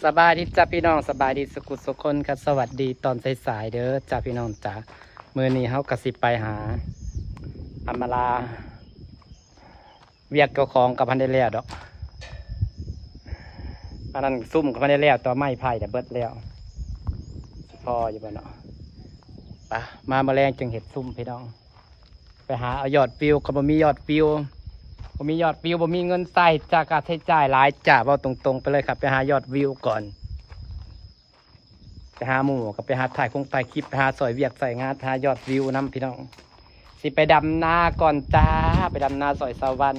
ສະບາຍດີຈ້າພີ່ນ້ອງ ສະບາຍດີສຸຂຸສຸຄົນຄັບ ສະຫວັດດີຕອນສາຍໆເດີຈ້າພີ່ນ້ອງຈ້າ. ມື້ນີ້ເຮົາກະຊິໄປຫາອຳມາລາ ວຽກເຈົ້າຂອງກະພັນໄດ້ແລ້ວດອກ ອັນນັ້ນຊຸມກະພັນໄດ້ແລ້ວ ຕໍ່ໄມ້ໄຜ່ນະເບິດແລ້ວ ຊິພໍຢູ່ບໍ່ເນາະ. ໄປ ມາມື້ແລງຈຶ່ງເຮັດຊຸມພີ່ນ້ອງ ໄປຫາເອົາຍອດວິວ ຄັນບໍ່ມີຍອດວິວ ບໍ່ມີຍອດວິວ ບໍ່ມີເງິນໃຊ້ຈ້າ ຄ່າໃຊ້ຈ່າຍຫຼາຍຈ້າ ເວົ້າຕົງໆໄປເລີຍຄັບ ໄປຫາຍອດວິວກ່ອນ ໄປຫາໝູ່ ກະໄປຫາຖ່າຍຄົງຖ່າຍຄລິບ ໄປຫາຊ່ອຍວຽກຊ່ອຍງານ ຫາຍອດວິວນຳພີ່ນ້ອງ. ຊິໄປດຳນາກ່ອນຈ້າ ໄປດຳນາຊ່ອຍສາວວັນ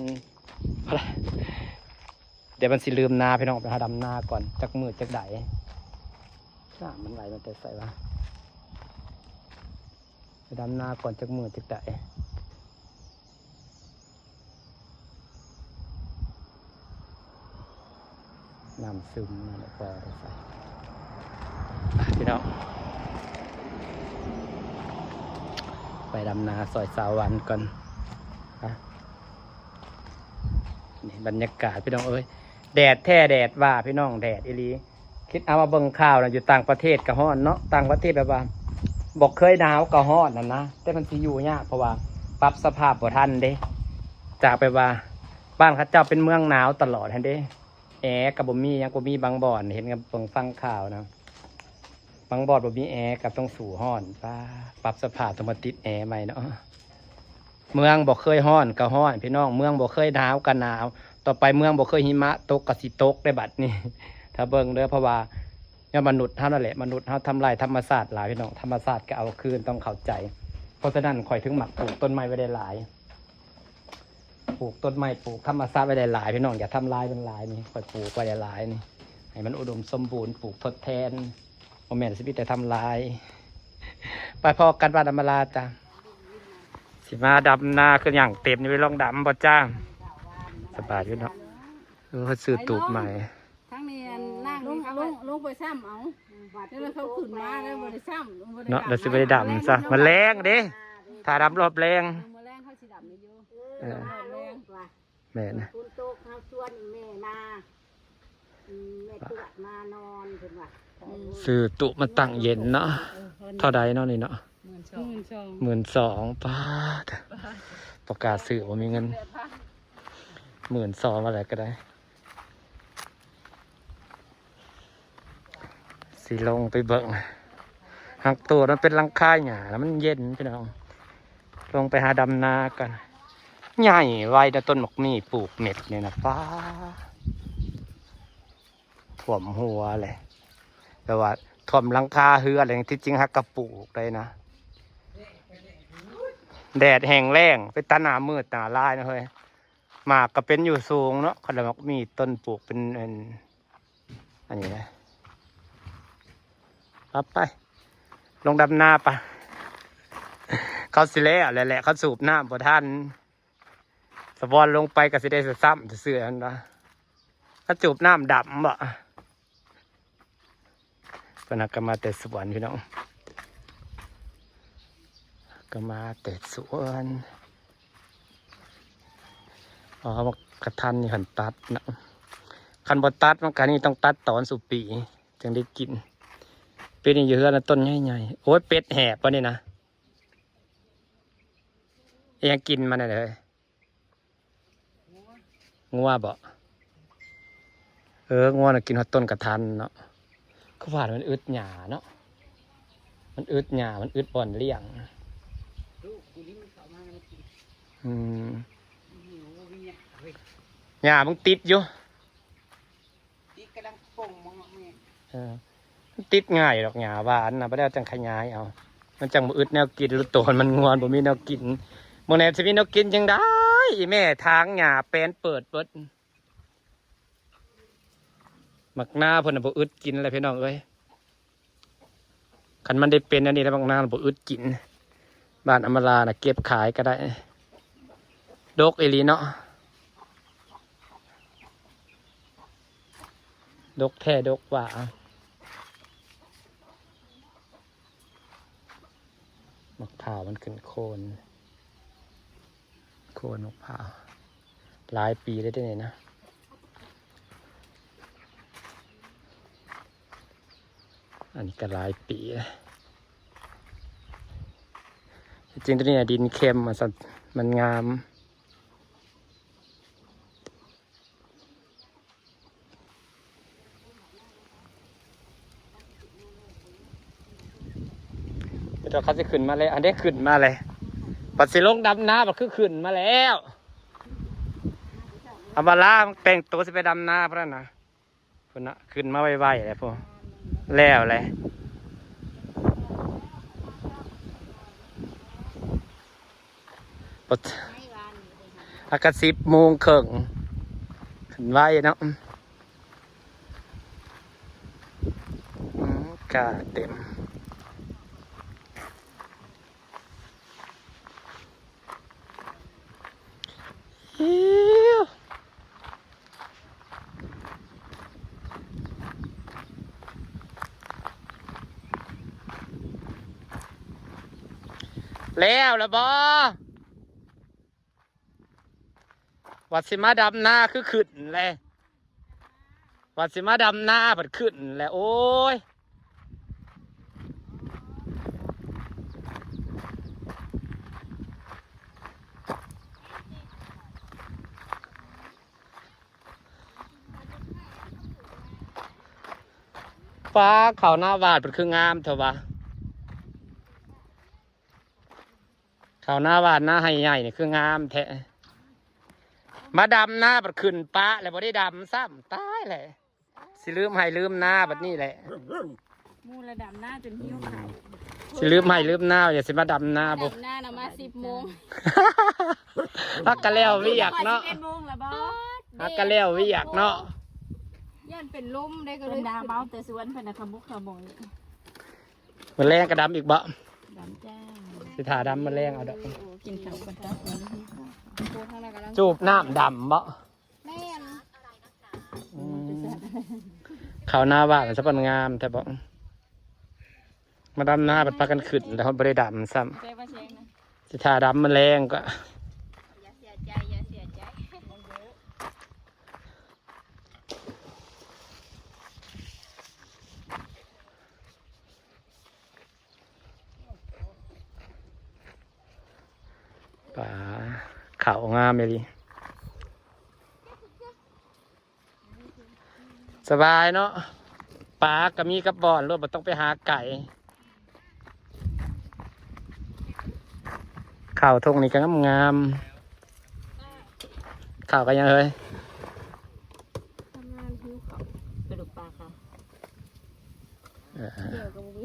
ດຽວມັນຊິລືມນາພີ່ນ້ອງ ໄປຫາດຳນາກ່ອນ ຈັກມື້ຈັກໃດ ນ້ຳມັນໄຫຼມາແຕ່ໃສວະ. ໄປດຳນາກ່ອນ ຈັກມື້ຈັກໃດ ນ້ຳຊຶມມາແລ້ວ ພໍໄດ້ໃຊ້ ໄປພີ່ນ້ອງ ໄປດຳນາຊ່ອຍສາວວັນກ່ອນ ນີ້ບັນຍາກາດພີ່ນ້ອງເອີຍ ແດດແທ້ແດດວ່າພີ່ນ້ອງ ແດດອີ່ຫຼີ. ຄິດເອົາວ່າເບິ່ງຂ່າວນະ ຢູ່ຕ່າງປະເທດກະຮ້ອນເນາະ ຕ່າງປະເທດແບບວ່າບໍ່ເຄີຍໜາວກະຮ້ອນຫັ້ນນະ ແຕ່ມັນຊິຢູ່ຍາກ ເພາະວ່າປັບສະພາບບໍ່ທັນເດ້ ຈາກແບບວ່າບ້ານເຂົາເຈົ້າເປັນເມືອງໜາວຕະຫຼອດຫັ້ນເດ້ ແອກະບໍ່ມີ ຫຍັງບໍ່ມີ ບາງບ່ອນເຫັນກັບເບິ່ງຟັງຂ່າວນະ ບາງບ່ອນບໍ່ມີແອກະຕ້ອງສູ້ຮ້ອນ ປ້າ ປັບສະພາບຕ້ອງມາຕິດແອໃໝ່ເນາະ. ເມືອງບໍ່ເຄີຍຮ້ອນກະຮ້ອນພີ່ນ້ອງ ເມືອງບໍ່ເຄີຍໜາວກະໜາວ ຕໍ່ໄປເມືອງບໍ່ເຄີຍຫິມະຕົກກະຊິຕົກໄດ໋ບັດນີ້ ຖ້າເບິ່ງເດີ ເພາະວ່າຍ້ອນມະນຸດເຮົານັ້ນແຫຼະ ມະນຸດເຮົາທຳລາຍທຳມະຊາດຫຼາຍພີ່ນ້ອງ ທຳມະຊາດກະເອົາຄືນ ຕ້ອງເຂົ້າໃຈ. ເພາະສະນັ້ນຂ້ອຍເຖິງມັກປູກຕົ້ນໄມ້ໄວ້ຫຼາຍໆ ປູກຕົ້ນໄມ້ ປູກທຳມະຊາດໄວ້ຫຼາຍໆ ພີ່ນ້ອງ ຢ່າທຳລາຍມັນຫຼາຍນີ້ ຂ້ອຍປູກໄວ້ຫຼາຍໆນີ້ ໃຫ້ມັນອຸດົມສົມບູນ ປູກທົດແທນ ບໍ່ແມ່ນຊິມີແຕ່ທຳລາຍ. ໄປພໍ້ກັນບ້ານອຳມາລາຈ້າ ຊິມາດຳນາຄືຫຍັງເຕັມນີ້ ໄປລອງດຳບໍ່ຈ້າ? ສະບາຍຢູ່ເນາະ ເອີ ເຂົາຊື້ຕູບໃໝ່ ທັງນີ້ອັນ ອ່າ ນັ່ງນີ້ ລົງ ເຂົາ ລົງ ລົງໄປຊ້ຳເອົາ ບາດ ແລ້ວເຂົາຂຶ້ນມາແລ້ວບໍ່ໄດ້ຊ້ຳ ບໍ່ໄດ້ ເນາະ ດຳ ແລ້ວຊິບໍ່ໄດ້ດຳຊະ ມື້ແລງເດ້ ຖ້າດຳຮອບແລງ ເອີ ມື້ແລງເຂົາຊິດຳຢູ່ ເອີ ເອີ ດຳຮອບແລງ ແມ່ນ ຝົນຕົກ ເຮົາຊວນແມ່ມາ ອືມ ແມ່ທວດມານອນ ເພິ່ນວ່າ ອືມ ຊື້ຕູ້ມາຕັ້ງເຢັນເນາະ ເອີ ເທົ່າໃດເນາະນີ້ເນາະ? ໝື່ນສອງ ໝື່ນສອງ ປາດ ປະກາດຊື້ບໍ່ມີເງິນ ໝື່ນສອງ ວ່າແລ້ວກະໄດ້. ຊິລົງໄປເບິ່ງ ຫາກໂຕມັນເປັນຫຼັງຄາຫຍ້າ ແລ້ວມັນເຢັນພີ່ນ້ອງ ລົງໄປຫາດຳນາກ່ອນ. ໃຫຍ່ໄວນະ ຕົ້ນໝາກມີ້ປູກເມັດນີ້ນະ ປ້າ ຖ້ວມຫົວເລີຍ ແຕ່ວ່າຖ້ວມຫຼັງຄາເຮືອນເລີຍ ທີ່ຈິງຫາກະປູກໄດ້ນະ. ແດດແຫ້ງແລ້ງ ເປັນຕາໜ້າມືດໜ້າລາຍນະເຮີ້ຍ. ໝາກກະເປັນຢູ່ສູງເນາະ ຄັນວ່າໝາກມີ້ຕົ້ນປູກເປັນ ອັນ ອັນນີ້ນະ. ປັບໄປ ລົງດຳນາປະ ເຂົາຊິແລ້ວແຫຼະ ເຂົາສູບນ້ຳບໍ່ທັນ ສະບອນລົງໄປກະຊິໄດ້ຊ້ຳຊື່ໆຫັ້ນນະ ເຂົາສູບນ້ຳດຳບໍ. ເພິ່ນຫາກະມາແຕ່ສວນພີ່ນ້ອງ ກະມາແຕ່ສວນ. ອໍ ໝາກກະທັນນີ້ເພິ່ນຕັດນະ ຄັນບໍ່ຕັດມັນກະນີ້ຕ້ອງຕັດຕອນສູ່ປີຈຶ່ງໄດ້ກິນ. ປີນີ້ຢູ່ເຮືອນນະ ຕົ້ນໃຫຍ່ໆ. ໂອ້ຍ ເປັດແຫບປານນີ້ນະ ອີຫຍັງກິນມັນນະເອີຍ? ງົວບໍ? ເອີ ງົວນະກິນຮອດຕົ້ນກະທັນເນາະ. ຄືວ່າມັນອຶດຫຍ້າເນາະ ມັນອຶດຫຍ້າ ມັນອຶດບ່ອນລ້ຽງ. ອືມ ຫຍ້າມັນຕິດຢູ່ ຕິດກຳລັງປົ່ງມອງແມ່. ເອີ ມັນຕິດງ່າຍດອກ ຫຍ້າຫວານນະ ບາດແລ້ວຈັ່ງຂະຫຍາຍເອົາ ມັນຈັ່ງບໍ່ອຶດແນວກິນ ລະໂຕມັນງ່ວນບໍ່ມີແນວກິນ. ມື້ແນຊິມີແນວກິນຈັ່ງໃດ ອີແມ່ ຖາງຫຍ້າແປນເປີດເບິດ. ໝາກນາເພິ່ນນະບໍ່ອຶດກິນແຫຼະພີ່ນ້ອງເອີຍ. ຄັນມັນໄດ້ເປັນອັນນີ້ແລ້ວ ບັກນາບໍ່ອຶດກິນ. ບ້ານອຳມາລານະເກັບຂາຍກະໄດ້. ດົກອີ່ຫຼີເນາະ ດົກແທ້ດົກຫວ່າ. ໝາກພ້າວມັນຂຶ້ນໂຄນ ໂຄນໝາກພ້າວ ຫຼາຍປີແລ້ວເດ້ນີ້ນະ. ອັນນີ້ກໍຫຼາຍປີແລ້ວ. ທີ່ຈິງຕົວນີ້ນະ ດິນເຄັມວ່າຊັ້ນ ມັນງາມ. ເຂົາຊິຂຶ້ນມາແລ້ວ ອັນເດ້ ຂຶ້ນມາແລ້ວ. ບັດຊິລົງດຳນາ ບັດຄືຂຶ້ນມາແລ້ວ. ອຳມາລາແຕ່ງໂຕຊິໄປດຳນາພຸ້ນນະ. ພຸ້ນນະ ຂຶ້ນມາໄວໆແລ້ວພຸ້ນ ແລ້ວແຫຼະ. ອາກາດສິບໂມງເຄິ່ງ ຂຶ້ນໄວເນາະ. ອືມ ກາເຕັມ. ແລ້ວລະບໍ? ວ່າຊິມາດຳນາຄືຂຶ້ນແຫຼະ. ວ່າຊິມາດຳນາພັດຂຶ້ນແຫຼະ ໂອ້ຍ. ປ້າ ເຂົ້ານາຫວາດເພິ່ນຄືງາມແທ້ວະ. ເຂົ້ານາຫວານນາໄຮ່ໃຫຍ່ນີ້ຄືງາມແທ້. ມາດຳນາບັດຂຶ້ນປະແລ້ວບໍ່ໄດ້ດຳຊ້ຳ ຕາຍແລ້ວ. ຊິລືມໄຮ່ລືມນາບັດນີ້ແຫຼະ. ໝູ່ລະດຳນາຈົນຫິວເຂົ້າ. ຊິລືມໄຮ່ລືມນາ ຢ່າຊິມາດຳນາ ມາ ບໍ່ ດຳນານະ ມາສິບໂມງ. ຫາກະແລ້ວວຽກເນາະ. ສິບເອັດໂມງລະບໍ? ຫາກະແລ້ວວຽກເນາະ. ຢ້ານເປັນລົມໄດ້ ກໍເລີຍ ເພິ່ນດາເມົາແຕ່ສວນເພິ່ນນະ ຂະມຸກຂະມຸຍ. ມື້ແລງກໍດຳອີກບໍ? ດຳຈ້າ. ຊິຖ້າດຳມື້ແລງເອົາດອກ. ໂອ້ ກິນເຂົ້າກ່ອນ ໂອ້ ທາງນັ້ນກຳລັງ ຈູບນ້ຳດຳບໍ? ແມ່ນ. ອືມ ເຂົ້ານາຫວານສະພັນງາມແທ້ບໍ? ມາດຳນາບັດພາກັນຂຶ້ນ ແລ້ວເຮົາບໍ່ໄດ້ດຳຊ້ຳ. ແປວ່າແຊງນະ. ຊິຖ້າດຳມື້ແລງກໍ ຢ່າເສຍໃຈ ຢ່າເສຍໃຈ. ປາ ເຂົ້າງາມອີ່ຫຼີ. ສະບາຍເນາະ ປາກໍມີກັບບ່ອນໂລດ ບໍ່ຕ້ອງໄປຫາໄກ. ເຂົ້າທົ່ງນີ້ກໍງາມໆ. ເຂົ້າກັນຫຍັງເຮີ້ຍ? ທຳງານຫິວເຂົ້າ ກະດູກປາເຂົ້າ. ເອີ ກ່ຽວກໍບໍ່ມີ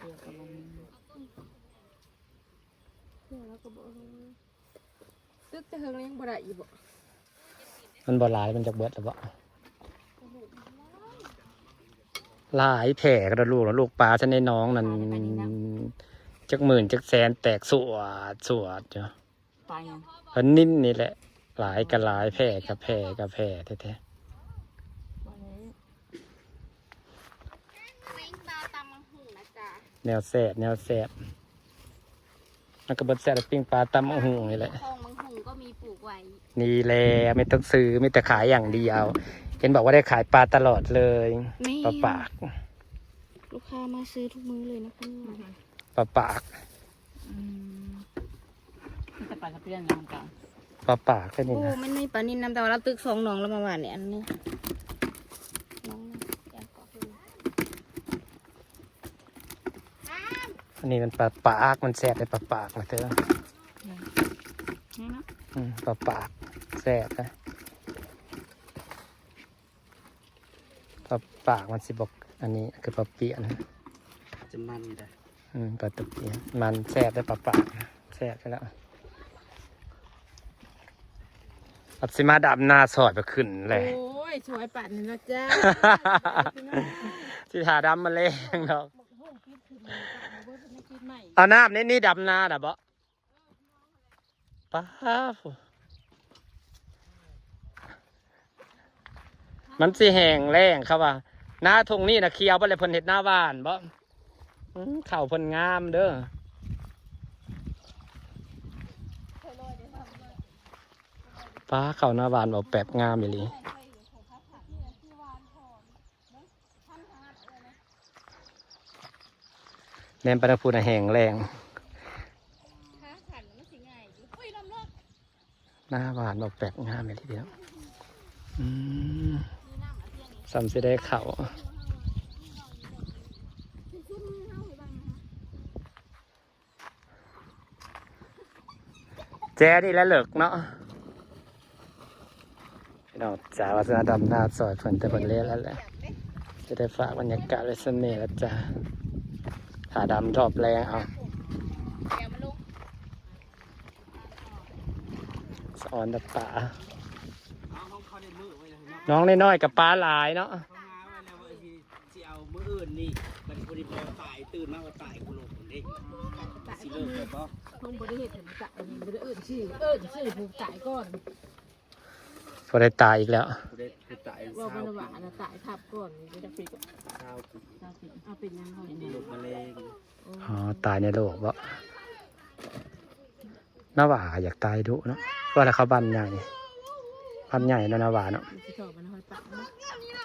ກ່ຽວກໍບໍ່ມີ ກ່ຽວແລ້ວກໍບໍ່ ຕຶກແຕ່ເຫິງແລ້ວຍັງບໍ່ໄດ້ອີກບໍ? ມັນບໍ່ຫຼາຍ ມັນຈັກເບິດແລ້ວບໍ? ຫຼາຍແທ້ກະໂດດລູກ ລູກປາຊັ້ນໃນໜອງນັ້ນ ປາໃນປານີ້ນະ ຈັກໝື່ນຈັກແສນ ແຕກສວດສວດຢູ່. ປາຫຍັງ? ປານິນນີ້ແຫຼະ ຫຼາຍກະຫຼາຍ ແພ້ກະແພ້ ກະແພ້ແທ້ໆ. ປີ້ງປາຕຳບັກຫຸ່ງນະຈ໊ະ ແນວແຊບ ແນວແຊບ. ມັນກໍເບິດແຊບແລ້ວ ປີ້ງປາຕຳບັກຫຸ່ງນີ້ແຫຼະ. ຂອງບັກຫຸ່ງກໍມີປູກໄວ້ ນີ້ແຫຼະ ໄມ່ຕ້ອງຊື້ ມີແຕ່ຂາຍຢ່າງດຽວ. ເຫັນບອກວ່າໄດ້ຂາຍປາຕະຫຼອດເລີຍ. ແມ່ນ ປາປາກ ລູກຄ້າມາຊື້ທຸກມື້ເລີຍນະ ປາປາກ. ອືມ ມີແຕ່ປາຕະເພຍນນຳກັນ ປາປາກແຄ່ນີ້ນະ. ໂອ້ ມັນມີປານິນນຳ ແຕ່ວ່າລາວຕຶກສອງໜອງ ລາວມາຫວ່ານນີ້ອັນໜຶ່ງ ໜອງໜຶ່ງ. ອັນນີ້ມັນປາປາກ ມັນແຊບເດ້ ປາປາກນະເທີ. ນີ້ເນາະ ອືມ ປາປາກແຊບນະ. ປາປາກມັນຊິບໍ່ ອັນນີ້ຄືປາປຽນ ຈະມັນຢູ່ເດ້. ອືມ ປາຕະປຽນມັນແຊບເດ້ ປາປາກແຊບຢູ່ແລ້ວ. ອັດ ຊິມາດຳນາຊ່ອຍໄປຂຶ້ນແຫຼະ. ໂອ້ຍ ຊ່ວຍປານນັ້ນນະຈ້າ. ຊິຖ້າດຳມະແລງດອກ. ເອົານ້ຳໃນນີ້ດຳນານະບໍ? ປ້າ ມັນຊິແຫ້ງແລ້ງ ເຂົາວ່າ ນາທົ່ງນີ້ນະຂຽວເບິດແລ້ວ ເພິ່ນເຮັດນາຫວ່ານບໍ? ອືມ ເຂົ້າເພິ່ນງາມເດີ. ປ້າ ເຂົ້ານາຫວ່ານອອກແປບງາມອີ່ຫຼີ. ພັນຂະໜາດ ແນມໄປທາງພຸ້ນນະແຫ້ງແລ້ງ. ໜ້າຫວານບັກແປກງາມອີ່ຫຼີເດ້. ອືມ ສ່ຳຊິໄດ້ເຂົ້າ. ແຈນີ້ແຫຼະເລິກເນາະ. ພີ່ນ້ອງຈ໋າ ວ່າຊິມາດຳນາຊ່ອຍເພິ່ນ ແຕ່ເພິ່ນເລະແລ້ວແຫຼະ. ຈະໄດ້ຝາກບັນຍາກາດໄວ້ສ່ຳນີ້ລະຈ້າ. ຖ້າດຳຮອບແລງເອົາ. ສະອອນດຳປາ. ນ້ອງນ້ອຍໆ ກໍປາຫຼາຍເນາະ. ຊິເອົາມື້ອື່ນນີ້ ບັດນີ້ພໍດີພໍ່ຕາຍ ຕື່ນມາກໍຕາຍ ກູລົງເດ້. ຊິເລີກໄດ້ບໍ່? ຄົງບໍ່ໄດ້ເຮັດໃຫ້ມັນຕາຍ ບໍ່ໄດ້ເອີ້ນຊື່ ເອີ້ນຊື່ຜູ້ຕາຍກ່ອນ. ບໍ່ໄດ້ຕາຍອີກແລ້ວ. ຜູ້ໃດ ຜູ້ຕາຍ ເວົ້າ ຊາວປີ ວ່າອັນນັ້ນຕາຍທັບກ່ອນ ຈັກປີກໍ ຊາວປີ ຊາວປີ. ເອົາ ເປັນຫຍັງເຮົາ ເປັນໂລກມະເຮັງ. ອໍ ຕາຍໃນໂລກບໍ? ນາຫວາຢາກຕາຍດຸເນາະ ວ່າແລ້ວເຂົາບ້ານໃຫຍ່ ບ້ານໃຫຍ່ເນາະ ນາຫວາເນາະ. ມັນຊິເຂົ້າໄປໃນຮອຍປາກເນາະ.